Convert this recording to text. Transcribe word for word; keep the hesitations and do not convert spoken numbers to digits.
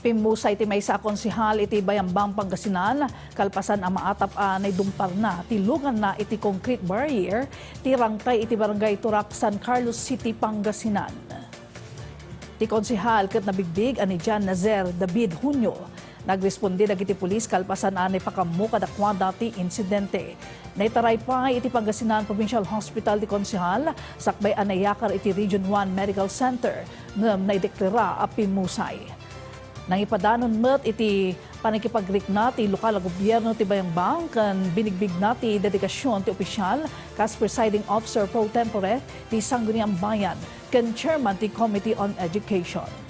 Pimmusay ti maysa a konsehal iti Bayambang, Pangasinan, kalpasan a maatap a naidumparna ti luganna iti concrete barrier ti rangtay iti Barangay Turak, San Carlos City, Pangasinan. Ti konsehal ket nabigbig a ni John Nazer David Junio. Nagresponde dagiti pulis kalpasan a naipakammo kadakuada ti insidente. Naitaray pay iti Pangasinan Provincial Hospital ti konsehal sakbay a naiyakar iti Region one Medical Center ngem naideklara a pimmusay. Nangipadanon met iti pannakipagrikna ti lokal a gobierno ti Bayambang ken binigbigna ti dedikasyon ti opisyal kas presiding officer pro tempore ti Sangguniang Bayan ken chairman ti Committee on Education.